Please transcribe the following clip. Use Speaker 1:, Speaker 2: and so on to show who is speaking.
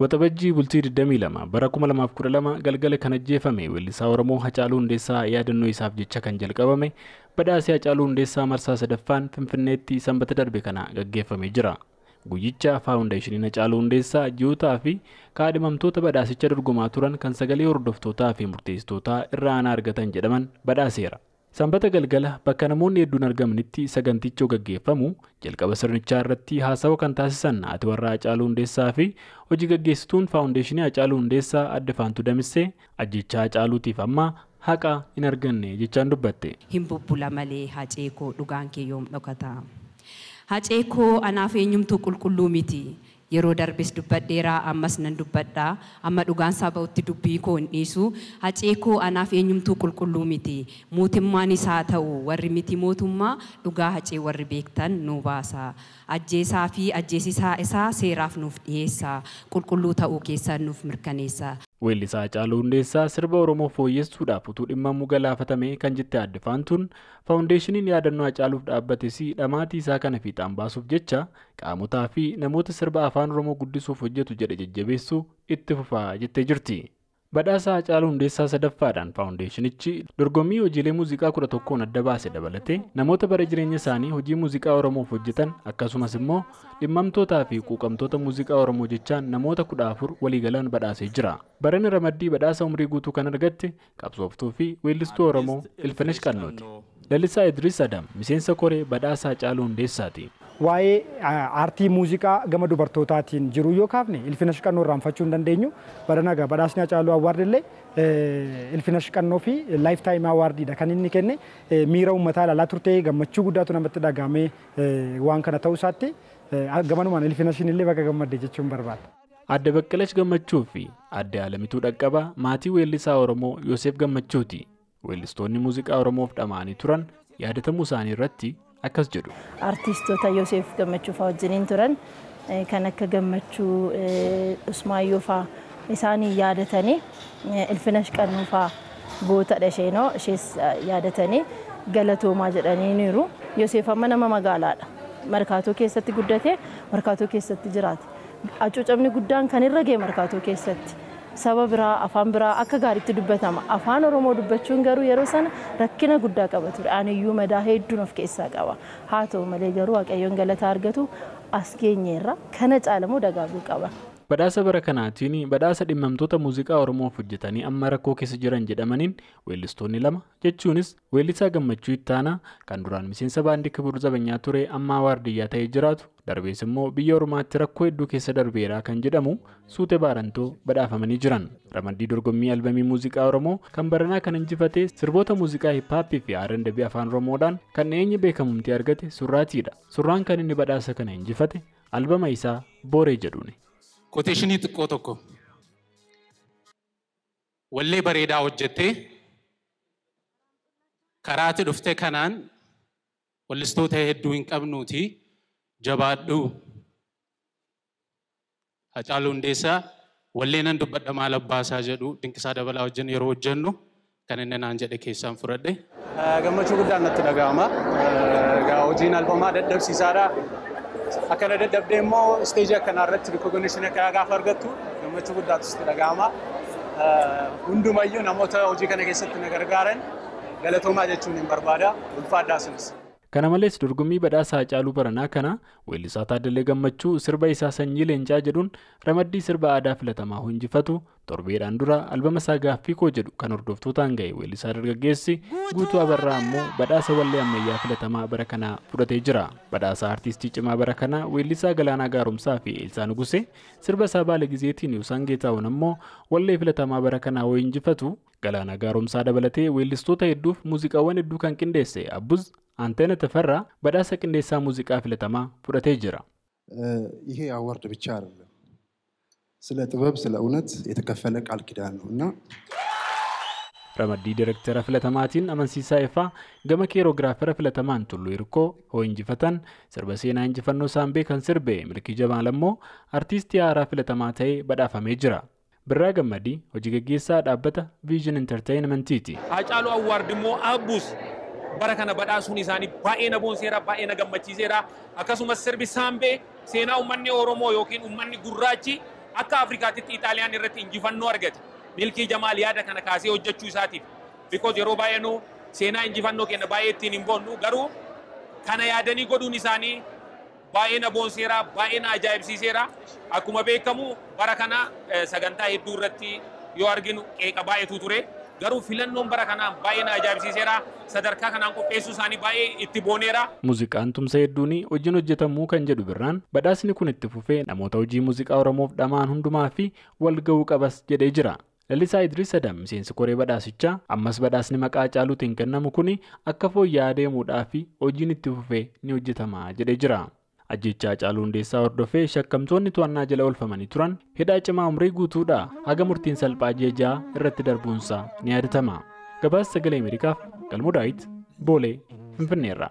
Speaker 1: Waxabajjii bultii 22 bara 2012 galgala kan ajjeefame weellisaa Oromoo Hacaaluu Hundeessaa yaadannoo isaaf jecha kan jalqabame badhaasii Hacaaluu Hundeessaa marsaa sadaffaan Finfinneetti sanbata darbe kana gaggeeffamee jira. Guyyicha faawundeeshiniin Hacaaluu Hundeessaa ji'ootaa fi kaadhimamtoota badhaasicha dorgomaa turan kan sagalee hordoftootaa fi murteessitootaa irra aanaa argatan jedhaman badhaaseera. Sanbata galgala bakka namoonni hedduun argamanitti sagantichi gaggeeffamu jalqaba sirnichaa irratti haasawa kan taasisan haati warraa Hacaaluu Hundeessaa fi hojii gaggeessituun faawundeeshinii Hacaaluu Hundeessaa adde Faantuu Damissee ajjechaa Hacaaluutiif amma haqa hin arganne jechaan dubbatte.
Speaker 2: Hin bubbula malee Hacee koo dhugaan kee yoom dhokata? Hacee koo anaaf eenyumtuu qulqulluu miti. Yeroo darbes dubbadheeraa ammas nan dubbadhaa amma dhugaan isaa ba'utti dubbii koo hin dhiisu. Hacee koo anaaf eenyumtuu qulqulluu miti. Mootummaan isaa ta'u warri miti mootummaa dhugaa Hacee warri beektan nu baasa. Ajjeesaa fi ajjeesisaa isaa seeraaf nuuf dhiyeessa. Qulqulluu ta'uu keessan nuuf mirkaneessa.
Speaker 1: Weellisaa Hacaaluu Hundeessaa sirba Oromoo fooyyessuudhaaf utuu dhimmamuu galaafatame kan jette adde Faantuun faawundeeshiniin yaadannoo Hacaaluuf dhaabbates dhamaatii isaa kana fiixaan baasuuf jecha qaamotaa fi namoota sirba afaan Oromoo guddisuuf hojjetu jedhe jajjabeessuu itti fufaa jettee jirti. Badhaasa Hacaaluu Hundeessaa sadaffaadhaan faawundeeshinichi dorgommii hojiilee muuziqaa 11 adda baase dabalatee namoota bara jireenya isaanii hojii muuziqaa Oromoof hojjetan akkasumas immoo dhimmamtootaa fi quuqamtoota muuziqaa Oromoo jechaan namoota 14 waliigalaan badhaasee jira. Barana ramaddii badhaasa umrii guutuu kan argatte qabsooftuu fi weellistuu Oromoo Ilfinesh Qannooti. Lalisaa Idris Adam miseensa koree badhaasa Hacaaluu Hundeessaati.
Speaker 3: Waa'ee aartii muuziqaa gama dubartootaatiin jiru yoo kaafne Ilfinesh Qannoo irraanfachuu hin dandeenyu. Barana egaa badhaasni Hacaaluu Awwaard illee Ilfinesh Qannoo fi Lifetime Awwaardiidha kan inni kenne. Miira uummataa ilaalaa turte gammachuu guddaatu namatti dhagahame waan kana ta'uu isaatti gamanumaan Ilfineshin illee bakka gammadde jechuun barbaada.
Speaker 1: Adde Baqqalash Gammachuu fi Adde Alamituu Dhaqqabaa maatii weellisaa Oromoo Yoosef Gammachuuti. Weellistoonni muuziqaa Oromoof dhama'anii turan yaadatamuu isaanii irratti akkas jedhu.
Speaker 4: Artistoota Yoosef Gammachuu fa'aa wajjiniin turan kan akka Gammachuu Usmaayyoo fa'aa isaanii yaadatanii Ilfinesh Qannoo fa'aa gootadha isheenoo ishees yaadatanii galatoomaa jedhanii niiru. Yoosef amma nama magaalaadha. Markaatoo keessatti guddatee markaatoo keessatti jiraate. Hacuucamni guddaan kan irra ga'e markaatoo keessatti. Saba biraa afaan biraa akka gaariitti dubbatama. Afaan Oromoo dubbachuun garuu yeroo sana rakkina guddaa qaba ture. Aniyyuu madaa hedduun of keessaa qaba. Haa ta'u malee garuu Waaqayyoon galata argatu as geenyeerra kana caalamoo dagaaguu qaba.
Speaker 1: Badhaasa bara kanaatiin badhaasa dhimmamtoota muuziqaa Oromoof hojjetanii amma rakkoo keessa jiran jedhamaniin weellistoonni lama jechuunis weellisaa Gammachuu Ittaanaa kan duraan miseensa baandii Kibur Zabanyaa ture amma waardiyyaa ta'ee jiraatu darbees immoo biyya Oromaatti rakkoo hedduu keessa darbeera kan jedhamu Suutee Baarantoo badhaafamanii jiran. Ramaddii dorgommii albamii muuziqaa Oromoo kan baranaa kan injifate sirboota muuziqaa hiphaappii fi R&B afaan Oromoodhaan kan eenyu beekamumti argate Surraatiidha. Surraan kan inni badhaasa kana injifate albama isaa Booree jedhuuni.
Speaker 5: Quotationii xiqqoo tokko wallee bareedaa hojjettee karaatti dhuftee kanaan wallistoota hedduu hin qabnuuti jabaadhu. Hacaaluu Hundeessaa wallee nan dubbadha maal abbaasaa jedhu Dinqisaa Dabalaa wajjin yeroo hojjennu kan inni naan jedhe keessaan fudhadhe.
Speaker 6: Gammachuu guddaan natti dhaga'ama. Egaa hojiin albamaa dadhabsiisaadha. Akkana dadhabdee immoo isteejii akkanaa irratti rikoogniishinii akkanaa gaafa argattu gammachuu guddaatu sitti dhaga'ama. Hundumayyuu namoota hojii kana keessatti na gargaaran galatoomaa jechuun hin barbaada. Ulfaadhaa sunis.
Speaker 1: Kana malees dorgommii badhaasa Hacaaluu baranaa kana weellisaa Taaddalee Gammachuu sirba isaa Sanyii Leencaa jedhuun ramaddii sirba aadaa filatamaa injifatu torbeedhaan dura albama isaa Gaaffii Koo jedhu kan hordoftootaan ga'e weellisaa dargaggeessi Guutuu Abarraa ammoo badhaasa wallee ammayyaa filatamaa bara kanaa fudhatee jira. Badhaasa artiistii cimaa bara kanaa weellisaa Galaanaa Gaaromsaa fi Eelsaa Nugusee sirba isaa Baala Gizeetiin Yoosaan Geetaawwan ammoo wallee filatamaa bara kanaa hoo injifatu Galaanaa Gaaromsaa dabalatee weellistoota hedduuf muuziqaawwan hedduu kan qindeesse Abbuz Anteena Teferraa badhaasa qindeessaa muuziqaa filatamaa fudhatee jira.
Speaker 7: ይሄ አዋርድ ብቻ አይደለም፣ ስለ ጥበብ ስለ እውነት የተከፈለ ቃል ኪዳን ነውና
Speaker 1: Ramaddii Direktara filatamaatiin Amansiisaa Ifaa gama keeroogiraafara filatamaan Tulluu Hirkoo hoo injifatan sirba seenaa injifannoo Saambee kan sirbe Milkii Jamaal ammoo artiistii haaraa filatamaa ta'ee badhaafamee jira. Birraa Gammadii hojii gaggeessaa dhaabbata Vision Entertainmentiiti.
Speaker 8: Hacaaluu Awwaard immoo Abbuus bara kana badhaasuun isaanii baay'ee na boonseera, baay'ee na gammachiiseera. Akkasumas sirbi Saambee seenaa uummanni Oromoo yookiin uummanni gurraachi Akka Afrikaatitti Itaaliyaan irratti injifannoo argate. Milkii Jamaal yaada kana kaasee hojjechuu isaatiif. Because yeroo baay'ee nu seenaa injifannoo keenya baay'ee ittiin hin boonnu, garuu kana yaadanii godhuun isaanii baay'ee na boonseera, baay'ee na ajaa'ibsiiseera. Akkuma beekamu bara kana sagantaa hedduu irratti yoo arginu qeeqa baay'eetu ture. Garuu filannoon bara kanaa baay'ee na ajaa'ibsiiseera. Sadarkaa kanaan qopheessuu isaanii baay'ee itti booneera.
Speaker 1: Muuziqaan tumsa hedduun hojiin hojjetamuu kan jedhu Birraan, badhaasni kun itti fufee namoota hojii muuziqaa Oromoof dhama'an hundumaa fi wal ga'uu qabas jedhee jira. Lalisaa Idris Adam, miseensi koree badhaasichaa, ammas badhaasni maqaa Hacaaluutiin kennamu kun akka fooyya'aa deemuudhaa fi hojiin itti fufee ni hojjetama jedhee jira. Ajjechaa Hacaaluu Hundeessaa hordofee shakkamtoonni to'annaa jala oolfamanii turan hidhaa cimaa umrii guutuudhaa haga murtiin salphaa ji'a 6 irratti darbuunsaa ni yaadatama. Gabaasa Sagalee Ameerikaaf Galmoo Daawit, Boolee, Finfinneerraa.